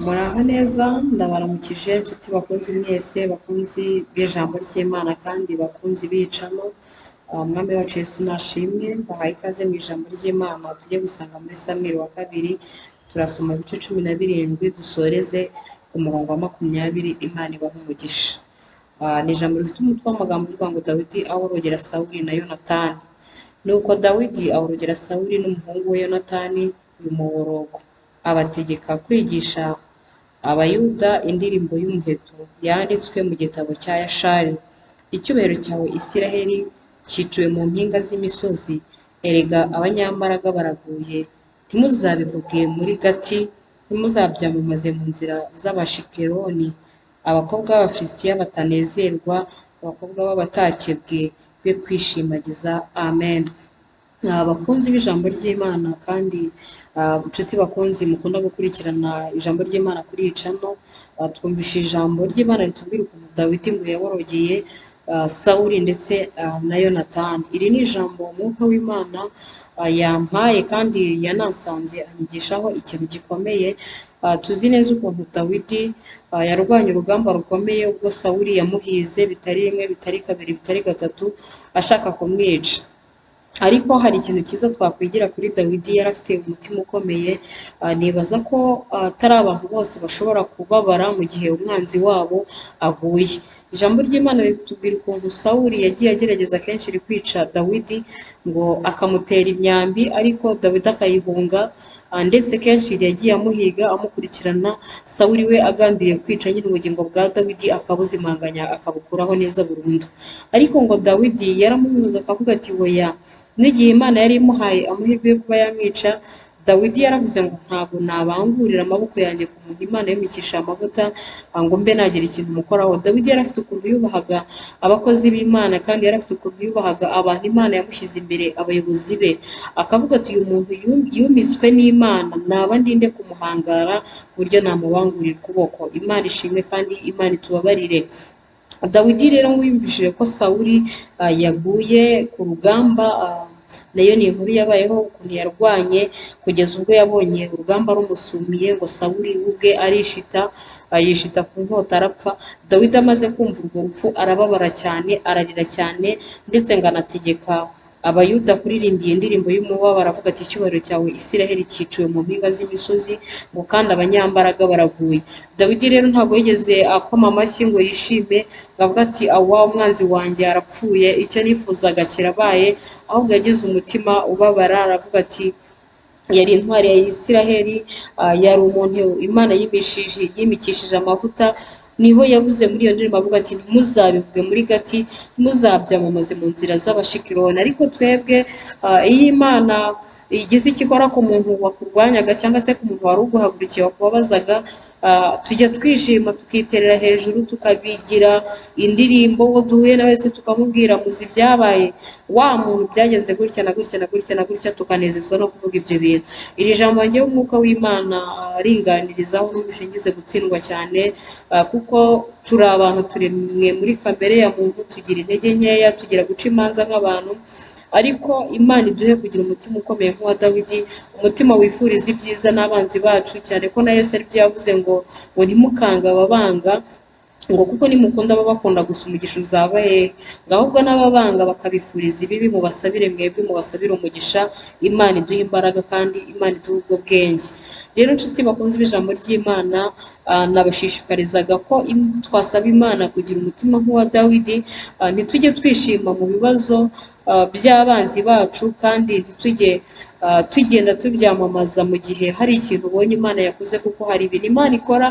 Muraho neza, ndabaramukije inshuti bakunzi mwese, bakunzi b'ijambo ry'Imana kandi bakunzi bicamo, Umwami wacu Yesu nashimwe, mbahaye ikaze mu ijambo ry'Imana tujye gusanga muri Samweli wa kabiri, turasoma ibice 17 dusoreze ku murongo wa 20, Imana ibahe umugisha. Ni ijambo rifite umutwe w'amagambo uvuga ngo Dawidi aborogera Sawuli na Yonatani. Nuko Dawidi aborogera Sawuli n'umuhungu we Yonatani uyu muborogo, abategeka kwigisha Abayuda indirimbo y'umuheto yanditswe mu gitabo cya Yashari. Icyubahiro cyawe Isiraheli cyiciwe mu mpinga z'imisozi, erega abanyambaraga baraguye, ntimuzabivuge muri Gati, ntimuzabyamamaze mu nzira z'Abashikeloni. Abakobwa b'Abafilisitiya batanezerwa, abakobwa b'abatakebwe be kwishimagiza. Amen. Abakunzi b'ijambo ry'Imana kandi inshuti bakunzi mukunda gukurikirana ijambo ry'Imana kuri iyi channel, twumvise ijambo ry'Imana ritubwira ukuntu Dawidi ngo yaborogeye Sawuli ndetse na Yonatani. Iri ni ijambo umwuka w'Imana yampaye kandi yanansanze anyigishaho ikintu gikomeye. Tuzi neza ukuntu Dawidi yarwanye urugamba rukomeye ubwo Sawuli yamuhize bitari rimwe, bitari kabiri, bitari gatatu, ashaka kumwica. Ariko hari ikintu cyiza twakwigira kuri Dawidi, yari afite umutima ukomeye. Nibaza ko atari abantu bose bashobora kubabara mu gihe umwanzi wabo aguye. Ijambo ry'Imana ritubwira ukuntu Sawuli yagiye agerageza kenshi kwica Dawidi ngo akamutera imyambi, ariko Dawidi akayihunga, ndetse kenshi yagiye amuhiga amukurikirana. Sawuli we agambiriye kwica nyine ubugingo bwa Dawidi akabuzimanganya akabukuraho neza burundu. Ariko ngo Dawidi yaramuhungaga akavuga ati oya. N'igihe Imana yari imuhaye amahirwe yo kuba yamwica, Dawidi yaravuze ngo ntabwo nabangurira amaboko yanjye ku muntu Imana yimikisha amavuta ngo mbe nagira ikintu mukoraho. Dawidi yari afite ukuntu yubahaga abakozi b'Imana, kandi yari afite ukuntu yubahaga abantu Imana yamushyize imbere, abayobozi be, akavuga ati uyu muntu yumitswe n'Imana, naba ndinde kumuhangara ku buryo namubangurira ukuboko. Imana ishimwe kandi Imana itubabarire. Dawidi rero ngo yumvishije ko Sawuli yaguye ku rugamba, nayo ni inkuru yabayeho ukuntu yarwanye kugeza ubwo yabonye urugamba rumusumiye, ngo Sawuli ubwe arishita, yishita ku nkota arapfa. Dawidi amaze kumva urwo rupfu arababara cyane, ararira cyane, ndetse ngo anategeka Abayuda kuririmba iyi ndirimbo y'umubabaro avuga ati icyubahiro cyawe Isiraheli cyiciwe mu mpinga z'imisozi, ngo kandi abanyambaraga baraguye. Dawidi rero ntabwo yigeze akoma amashyi ngo yishime, ngo avuge ati awa umwanzi wanjye arapfuye, icyo nifuzaga kirabaye, ahubwo yagize umutima ubabara aravuga ati yari intwari ya Isiraheli, yari umuntu Imana yimikishije amavuta. Niho yavuze muri iyo ndirimbo avuga ati ntimuzabivuge muri Gati, ntimuzabyamamaze mu nzira z'Abashikironi. Ariko twebwe iyo Imana igize icyo ikora ku muntu wakurwanyaga cyangwa se ku muntu wari uguhagurukiye wakubabazaga, tujya twishima tukiterera hejuru, tukabigira indirimbo, uwo duhuye na wese tukamubwira muzi ibyabaye, wa muntu byagenze gutya na gutya na gutya na gutya, tukanezezwa no kuvuga ibyo bintu. Iri jambo njyewe umwuka w'Imana aringanirizaho, numvise ngize gutsindwa cyane, kuko turi abantu turemwe muri kamere ya muntu, tugira intege nkeya, tugira guca imanza nk'abantu. Ariko Imana iduhe kugira umutima ukomeye nk'uwa Dawidi, umutima wifuriza ibyiza n'abanzi bacu, cyane ko na Yesu aribyo yavuze ngo ntimukange ababanga, ngo kuko nimukunda ababakunda gusa umugisha uzaba hehe, ngo ahubwo n'ababanga bakabifuriza ibibi mubasabire mwebwe, mubasabire umugisha. Imana iduhe imbaraga kandi Imana iduhe ubwo bwenge. Rero inshuti bakunze ijambo ry'Imana, nabashishikarizaga ko twasaba Imana kugira umutima nk'uwa Dawidi, ntitujye twishima mu bibazo by'abanzi bacu, kandi ntitujye tugenda tubyamamaza mu gihe hari ikintu ubonye Imana yakoze, kuko hari ibintu Imana ikora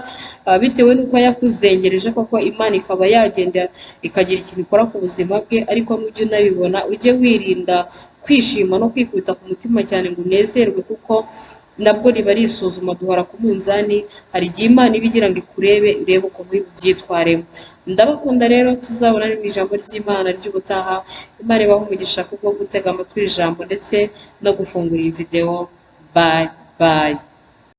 bitewe n'uko yakuzengereje koko, Imana ikaba yagenda ikagira ikintu ikora ku buzima bwe. Ariko nujya unabibona ujye wirinda kwishima no kwikubita ku mutima cyane ngo unezerwe, kuko nabwo riba ari isuzuma duhora ku munzani. Hari igihe Imana iba igira ngo ikurebe, irebe ukuntu uri bubyitwaremo. Ndabakunda rero, tuzabona mu ijambo ry'Imana ry'ubutaha. Imana ibahe umugisha kubwo gutega amatwi iri jambo ndetse no gufungura iyi videwo. Bye bye.